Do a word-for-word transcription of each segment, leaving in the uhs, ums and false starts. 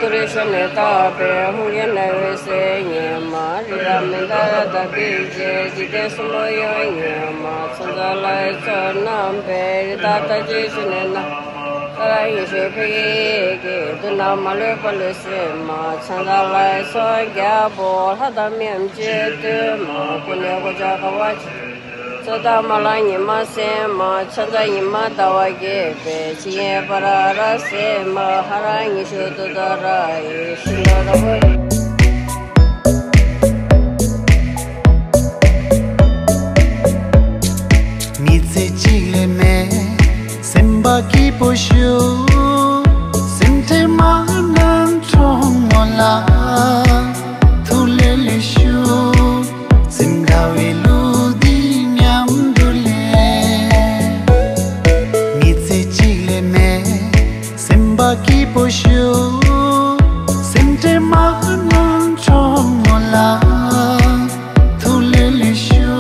ཏུ་རེ་ཤ་ནས་བཏགས་པའི་ཧཱུྃ་ཡིག་རྣ་བའི་གསལ་ཉི་མ། རི་དྭགས་མི་འདའ་ར་དྭགས་པའི་རྗེ། འཇིག་རྟེན་གསུམ་པོ་གཡོ་བའི་ཉི་མ། ཚོན་རྩ་ལ་ཡི་ཚོན་རྣམ་པའི་རི་དྭགས་རྟགས་ཅན་ཞུ་ནས་ན། ཏཱ་ར་ཡེ་ཤེས་ཕཊ་ཀྱི་ཡི་གེ། མདུན་ན་མ་ལུས་པ་ལུས་སེམས་མ། ཚོན་རྩ་ལ་ཡི་ཚོན་རྒྱལ་པོ། ལྷ་དང་མིའམ་ཅི་སྟེ་མ། ཀུན་ནས་གོ་ཆ་དགའ་བ་ཆེ། ཚོན་མདོག་མ་ལ་ཉི་མ་སེར་མ། ཕྱག་མཚན་ཉི་མ་ཟླ་བ་རྒྱས་པའི། ཕྱི་ཡི་པྲ་ར་སེར་མ། ཧ་ར་ཉི་ཤུ་ཏུཏྟཱ་ར་ཡི། ཤིང་ལ་ར་བ། མི་ཚེ་གཅིག་ལས་མེད་སེམས་པ་སྐྱིད་པོ་ཞུ། སེམས་ཁྲལ་མ་གནང་གྲོགས་མོ་ལ། ཐུགས་ལས་ལས་ཞུ། སེམས་དགའ་བའི་ལུས་འདི་མཉམ་དུ་ལེན། མི་ཚེ་གཅིག་ལས་མེད་སེམས་པ་སྐྱིད་པོ་ཞུ། སེམས་ཁྲལ་མ་གནང་གྲོགས་མོ་ལ། ཐུགས་ལས་ལས་ཞུ།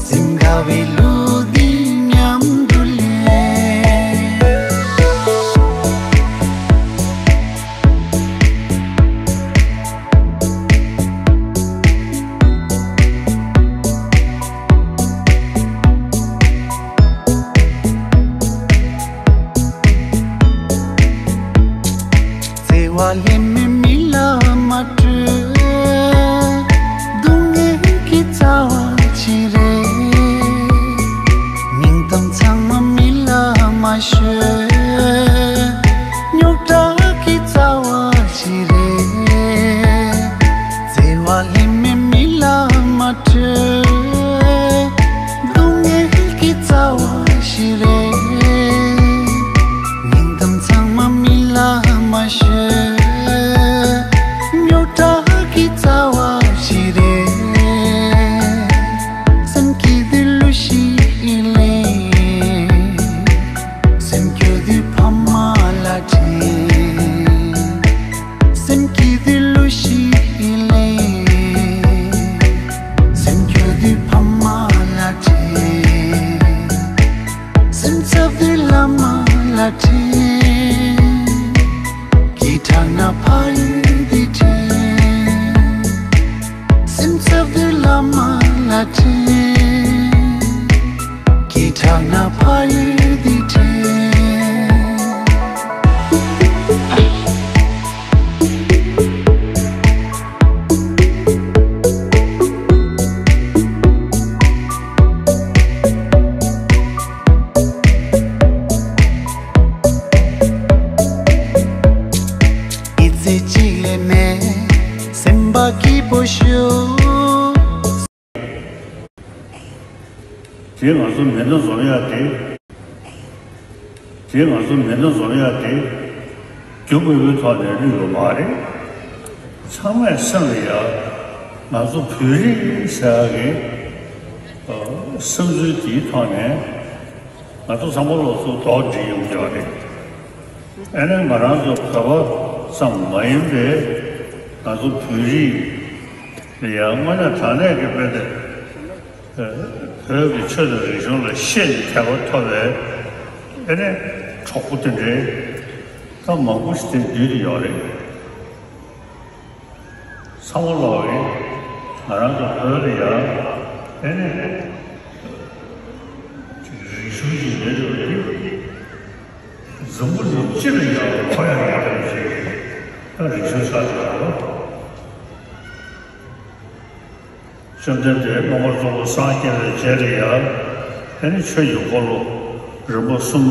སེམས་དགའ་བའི་ལུས་འདི་མཉམ་དུ་ལེན། བརྩེ་བ་ལྷད་མེད་མི་ལ་མ་སྤྲོད། སྡུག་བསྔལ་གྱི་རྩ་བ་ཅི་རེད། སྙིང་གཏམ་ཚང་མ་མི་ལ་མ་ཤོད། རྙོག་དྲ་གི་རྩ་བ་ཅི་རེད། བརྩེ་བ་ལྷད་མེད་མི་ལ་མ་སྤྲོད། སྡུག་བསྔལ་གྱི་རྩ་བ་ཅི་རེད། སྙིང་གཏམ་ཚང་མ་མི་ལ་མ་ཤོད། རྙོག་དྲ་གི་རྩ་བ་ཅི་རེད། སེམས་སྐྱིད་དུས་གླུ་ཞིག་ལེན། སེམས་སྐྱོ་དུས་ཕ་མ་ལ་དྲན། སེམས་སྐྱིད་དུས་གླུ་ཞིག་ལེན། སེམས་སྐྱོ་དུས་ཕ་མ་ལ་དྲན། སེམས་འཚབ་དུས་བླ་མ་ལ་དྲན། སྐད་གྲགས་ན་ཕ་ཡུལ་འདི་དྲན། སེམས་འཚབ་དུས་བླ་མ་ལ་དྲན། སྐད་གྲགས་ན་ཕ་ཡུལ་འདི་དྲན། མི་ཚེ་གཅིག་ལ་ མེད། སེམས་པ་སྐྱིད་པོ་ཞུ། དེ་ང་ཚོ་མེ་མདའ་འཛོམས་ཡག་དེ། དེ་ང་ཚོ་མེ་མདའ་འཛོམས་ཡག་དེ། རྒྱུ་དངོས་པོའི་ཐོག་ནས་བླུས་ཡོད་མ་རེད། ཚང་མས་སེམས་ལ་ཡ། ང་ཚོ་བོད་རིགས་ཟེར་ཡག་གི། ཨ། བསམ་ཚུལ་དེའི་ཐོག་ནས། ང་ཚོ་ཚང་མ་ལོགས་སུ་རྡོག་སྒྲིལ་ཡོང་རྒྱུ་རེད། ཨ་ནི་ང་རང་ཚོ་བོད་པ་ཙམ་མ་ཡིན་པའི་ང་ཚོ་བོད་རིགས་ལ་ཡང་དངོས་གནས་དྲང་གནས་ཀྱི་དཔེ་དེ་བོད་ཀྱི་ཆོས་དང་རིག་གཞུང་ལ་ཤེས་ནས་དད་པ་ཐོབ་པའི་ཨ་ནི་གྲོགས་པོ་དེ་འདྲའི་ད་མང་པོ་ཞིག་དེ་འདུས་ཏེ་ཡོད་རེད། ཚང་མ་ལོག་གིས་ང་རང་ཚོ་བོད་ལ་ཡང་ཨ་ནི་རིག་གཞུང་ཞིག་མེད་འགྲོ་རེད། འཛམ་བུ་གླིང་སྤྱི་ལ་ཡང་ཁོ་ཡང་ཡག་པོ་བྱེད་ཀྱི་ད་རིག་གཞུང་ཆགས་ཀྱི་ཡོད་རེད། བཅོམ་ལྡན་འདས་སློབ་མ་གཙོ་བོ་སངས་རྒྱས་པའི་རྗེས་ལ་ཡང་ཨ་ནི་ཆོས་ཀྱི་འཁོར་ལོ་རིམ་པ་གསུམ་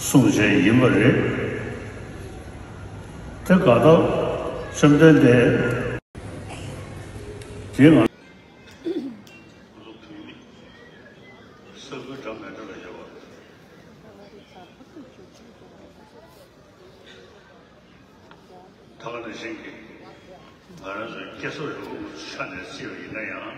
གསུངས་བྱས་ཡིན་པ་རེད། དེ་ག་ད་བཅོམ་ལྡན་འདས་དེ་ང་ཚོ་བོད་མི་ས་ཁུལ་འདྲ་མི་འདྲ་ལ་ཡོད་པ། ད་ག་ནང་བཞིན་གྱི་ང་རང་ཚོའི་སྐྱེ་སྲོག་རིན་པོ་ཆེ་ཆ་ནས་བརྩིས་པ་ཡིན་ན་ཡང་།